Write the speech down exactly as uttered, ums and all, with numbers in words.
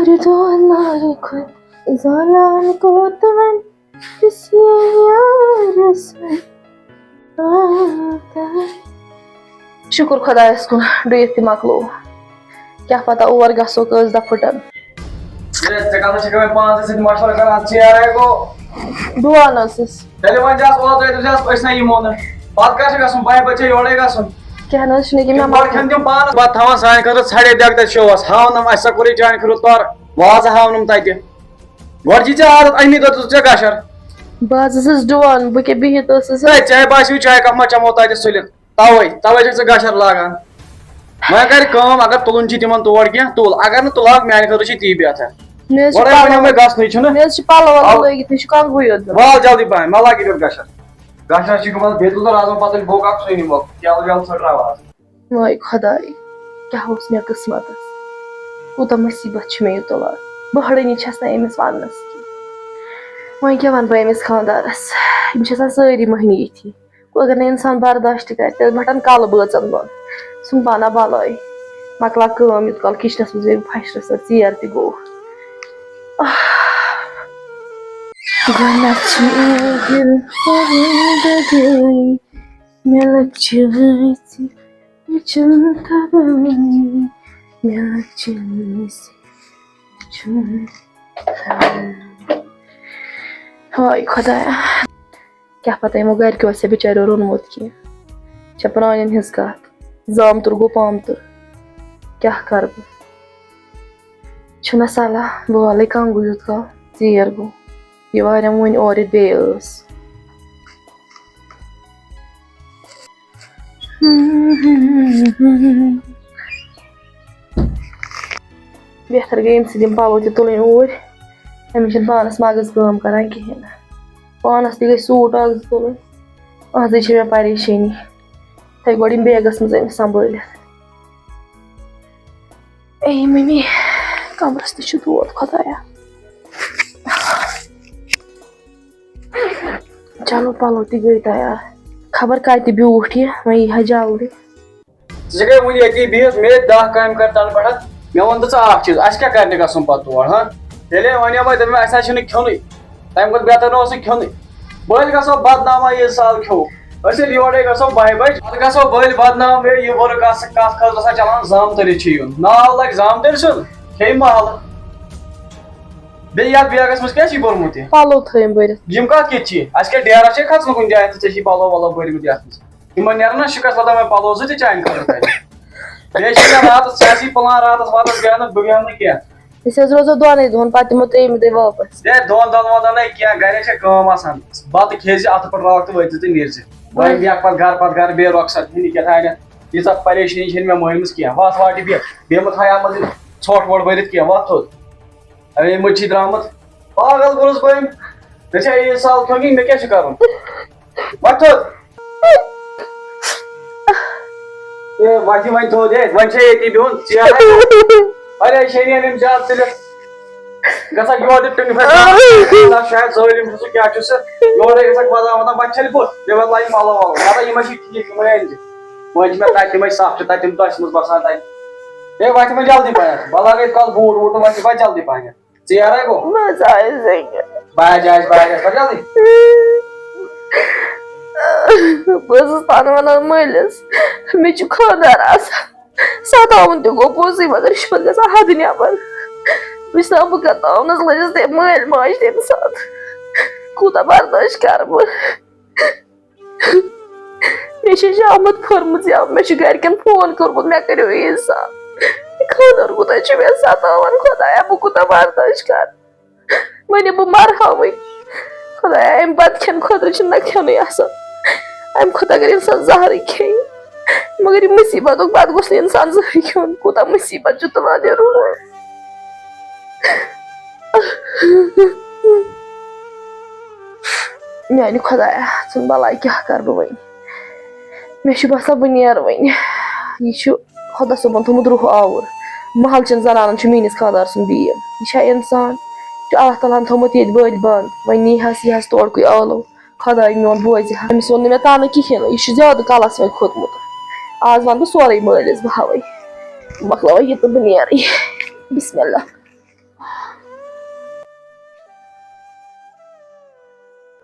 رضوان لارِ کھۄتہٕ زالان کوت وۄنۍ یُس یہِ یار سُنٛد آ، شُکُر خۄدایَس کُن، ڈُیِتھ تہِ مۄکلوو۔ کیٛاہ پَتہ اور گژھو کٔژ دۄہ پھٕٹن۔ ہے، ژےٚ کَتھ چھَکھ وۄنۍ پانسٕے سۭتۍ مَشوَرٕ کَران؟ ژیر ہے گوٚو۔ بہٕ وَنہٕ ٲسٕس۔ تیٚلہِ وۄنۍ چھِ اَتھ اوترَے تہِ چھِ اَتھ أسۍ نہ یِمو نہٕ۔ پَتہٕ کَر چھُ گژھُن؟ بَہہِ بَجے یورَے گژھُن۔ کیٛاہ نہ حظ چھُنہٕ ییٚکیٛاہ مےٚ تِم گۄڈٕ مۄکلوو۔ کھٮ۪ن تِم پانَس۔ پَتہٕ تھاوان سانہِ خٲطرٕ ژھَڑے بیٚکھ تَتہِ شووَس۔ ہاوان نہٕ اَسہِ سا کوٚرُے چانہِ خٲطرٕ تورٕ وازٕ ہاونَم تَتہِ۔ گۄڈٕ چھِ ژےٚ عادت، اَمی دۄہ دِژٕتھ ژےٚ گَشَر۔ بہٕ حظ ٲسٕس ڈُوان، بہٕ کیٛاہ بِہِتھ ٲسٕس۔ ہے، ژےٚ باسیٚو چاے کپ ما چمو تتہِ سُلِتھ، توے، توے چھکھ ژٕ گشر لاگان۔ وۄنۍ کر کٲم، اگر تُلُن چھُ تِمن تور کینٛہہ، تُل، اگر نہٕ تُلہٕ ہاکھ، میانہِ خٲطرٕ چھُ تی بہتر۔ مےٚ حظ چھِ گۄڈے پلو ونے مےٚ اَنٕنۍ۔ گژھنٕے چھُنہٕ۔ مےٚ حظ چھِ پلو اَنٕنۍ اَو۔ لٲگِتھ، مےٚ چھُ کنگوٗ یوت دیُن۔ وال جلدی پہن، مہ لاگ ییٚتٮ۪تھ گشر۔ گشرس چھِ گٔمٕژ بیتُل تہٕ رازما پتہٕ بوکھ اکھ سُے نِمو، کیلہٕ ویلہٕ ژھٕٹراو آز۔ واے خۄداے، کیٛاہ اوس مےٚ قٕسمتس؟ کوٗتاہ مُصیٖبت چھُ مےٚ یہِ تُلان۔ بہرٲنی چھَس نہٕ أمِس وَننَس کینٛہہ۔ وۄنۍ کیٛاہ وَنہٕ بہٕ أمِس خانٛدارَس؟ یِم چھِ آسان سٲری مٔہنی یِتھی۔ گوٚو اگر نہٕ اِنسان برداش تہِ کَرِ، تیٚلہِ وَٹَن کَلہٕ بٲژَن دۄن۔ ژھُن پانہ بَلٲے۔ مۄکلاو کٲم، یوٗت کال کِچنَس منٛز بیٚہہِ بہٕ پھَشرَس تہٕ ژیر تہِ گوٚو۔ آہ۔ گۄڈٕنٮ۪تھ چھِ مےٚ دِل پَران دَگٲے، مےٚ لَگ چھِ وٲنٛسہِ وٕچھُن تَگٲنی، مےٚ لَگ چھِ وٲنٛسہِ وٕچھُن تَگٲنی۔ ہاے خۄدایا، کیٛاہ پَتہ یِمو گَرِکیو آسہِ بِچاریو روٚنمُت کینٛہہ۔ چھےٚ پرٛانٮ۪ن ہِنٛز کَتھ، زامتُر گوٚو پامتُر، کیٛاہ کَرٕ بہٕ؟ چھُنہ صلاح، بہٕ والَے کنگوٗ یوٗت کال، ژیر گوٚو۔ یہِ وارٮ۪م وٕنۍ اورٕ یِتھ بیٚیہِ ٲس۔ بہتر گٔے أمۍ سٕنٛدۍ یِم پَلو تہِ تُلٕنۍ اوٗرۍ۔ أمِس چھِنہٕ پانَس مَغٕز کٲم کَران کِہیٖنۍ نہٕ۔ پانَس تہِ گٔے سوٗٹ اَکھ زٕ تُلٕنۍ۔ أہنٛزٕے چھِ مےٚ پریشٲنی۔ تھٲے گۄڈٕ یِم بیگَس منٛز أمِس سنٛبھٲلِتھ۔ اے مٔمی، کمرس تہِ چھُ دود، خۄدایا۔ چلو، پلو تہِ گٔے تیار۔ خبر کتہِ بیوٗٹھ یہِ، وۄنۍ یی ہا جلدی۔ ژٕ چھکھے وُنہِ ییٚتی بِہِتھ، مےٚ دَہ کامہِ کر تنہٕ پٮ۪ٹھ۔ مےٚ وَن تہٕ ژٕ اکھ چیٖز، اَسہِ کیٛاہ کرنہِ گژھُن پتہٕ تور، ہا؟ ییٚلے وَنیو مےٚ، دوٚپ مےٚ، اَسہِ حظ چھُنہٕ کھیوٚنُے۔ تَمہِ کھۄتہٕ بہتر نہ اوس نہٕ کھیوٚنُے۔ بٔلۍ گژھو بدنام، یہِ سال کھیوٚو۔ أسۍ ییٚلہِ یورے گژھو بَہہِ بَجہِ، پَتہٕ گژھو بٔلۍ بدنام، ہے، یہِ ؤرٕک آسہٕ کَتھ خٲطرٕ آسان چَلان، زامتٕرِس چھِ یُن۔ ناو لَگہِ زامتٕرۍ سُنٛد، کھیٚیہِ محلہٕ۔ بیٚیہِ یَتھ بیگَس منٛز کیٛاہ چھِ بوٚرمُت یہِ؟ پَلو تھٲیِم بٔرِتھ۔ یِم کَتھ کِتھ چھِ؟ اَسہِ کیٛاہ ڈیرَس چھے کھَسُن کُنہِ جایہِ تہٕ ژےٚ چھِی پَلو وَلو بٔرمٕتۍ یَتھ منٛز؟ یِمَن نیرَن نا شِکَس، وَلہٕ مےٚ پَلو زٕ تہِ چانہِ خٲطرٕ تَتہِ۔ بیٚیہِ چھِ مےٚ راتَس، ژےٚ آسی پٕلان راتَس واتَس بیٚہنُک، بہٕ بیٚہمہٕ نہٕ کینٛہہ۔ أسۍ حظ روزو دۄنٕے دۄہن، پتہٕ یِمو ترٛیٚیِمہِ دۄہہِ واپس۔ ہے، دۄن دۄن وۄن دۄن نَے کینٛہہ، گرے چھےٚ کٲم آسان۔ بتہٕ کھیٚزِ، اَتھٕ پٮ۪ٹھ راوکھ تہٕ وٲتۍ زِ تہٕ نیٖرزِ۔ وۄنۍ وۄنۍ۔ بیٚہہ پتہٕ گرٕ پتہٕ گرٕ، بیٚیہِ رۄخصت ہِنہِ کیٛاہ تانٮ۪تھ۔ ییٖژاہ پریشٲنی چھَنہٕ مےٚ مٲنمٕژ کینٛہہ۔ وَتھ واٹہِ بیٚہہ، بیٚہہ مہٕ تھاو اَتھ منٛز یہِ ژھۄٹھ وۄٹھ بٔرِتھ کینٛہہ، وَتھ تھوٚد۔ اَمے مٔنٛزۍ چھِ درٛامُت۔ پاگل گوٚوُس بہٕ أمۍ۔ مےٚ چھا یہِ سال کھیوٚن کِنہٕ مےٚ کیٛاہ چھُ کَرُن؟ وۄتھ تھوٚد۔ اے، وۄتھ یہِ وۄنۍ تھوٚد، اے، وۄنۍ چھے ییٚتی بِہُن، ژیر آسہِ۔ پریشٲنی أنِم زیادٕ تُلِتھ۔ گژھکھ یورٕ تہِ ٹٕنٛگہٕ پھَسہِ، شاید ظٲلِم چھُ سُہ، کیٛاہ چھُ سُہ؟ یورَے گژھکھ وَدان وَدان، وۄتھ چھَلہِ بُتھ، بیٚیہِ وَدلایہِ پَلو وَلو۔ مطلب، یِمَے چھِ ٹھیٖک، یِمَے أنۍ زِ۔ وۄنۍ چھِ مےٚ تَتہِ تِمَے سَکھ چھِ تَتہِ تِم دَچھِ منٛز بَسان تَتہِ۔ اے، وۄتھ وۄنۍ جلدی پَہَن، بہٕ لاگَے کالہٕ بوٗٹ ووٗٹ، وۄتھ، وۄتھ جلدی پَہَن۔ ژیر آے گوٚو؟ بہٕ حظ آیَس زنٛگہِ۔ بہٕ حظ آیَس، بہٕ حظ آیَس، پَتہٕ جلدی۔ بہٕ ٲسٕس پانہٕ وَنان مٲلِس، مےٚ چھُ خانٛدار آسان۔ ستاوُن تہِ گوٚو پوٚزُے، مگر یہِ چھُ پَتہٕ گژھان حدٕ نٮ۪بر۔ بہٕ چھَس دَپان، بہٕ کَتہِ تاونَس لٔجِس تٔمۍ مٲلۍ ماجہِ تَمہِ ساتہٕ؟ کوٗتاہ برداش کَرٕ بہٕ؟ مےٚ چھِ شامت پھٔرمٕژ یا مےٚ چھُ گرِکٮ۪ن فون کوٚرمُت، مےٚ کٔرِو عیٖد سان۔ خانٛدر کوٗتاہ چھُ مےٚ ستاوان، خۄدایا، بہٕ کوٗتاہ برداش کرٕ؟ وۄنۍ بہٕ مرٕ ہاوٕے۔ خۄدایا، اَمہِ بتہٕ کھٮ۪نہٕ خٲطرٕ چھُنہٕ نہ کھٮ۪نُے آسان۔ اَمہِ کھۄتہٕ اگر اِنسان زہرٕے کھیٚیہِ۔ مگر یہِ مُصیٖبتُک بتہٕ گوٚژھ نہٕ اِنسان زٕہٕے کھیوٚن۔ کوٗتاہ مُصیٖبت چھُ تُلان یہِ روٗد۔ میانہِ خۄدایا، ژٕ وَن بَلاے، کیٛاہ کَرٕ بہٕ وۄنۍ؟ مےٚ چھُ باسان، بہٕ نیرٕ وۄنۍ۔ یہِ چھُ خۄدا صٲبَن تھوٚمُت روح آوُر۔ محلہٕ چٮ۪ن زَنانَن چھُ میٛٲنِس خانٛدار سُنٛد بیگ۔ یہِ چھا اِنسان؟ یہِ چھُ اللہ تعالیٰ ہَن تھوٚمُت ییٚتہِ بٔلۍ بنٛد۔ وۄنۍ نیٖہَس ییٖہَس تورکُے ٲلوٕ۔ خۄداے میون بوزِ ہا۔ أمِس ووٚن نہٕ مےٚ تَنہٕ کِہیٖنۍ نہٕ۔ یہِ چھُ زیادٕ کَلَس وۄنۍ کھوٚتمُت۔ آز وَنہٕ بہٕ سورُے مٲلِس، بہٕ ہاوَے۔ مۄکلاوَے یہِ تہٕ بہٕ نیرٕ۔ بسم اللہ۔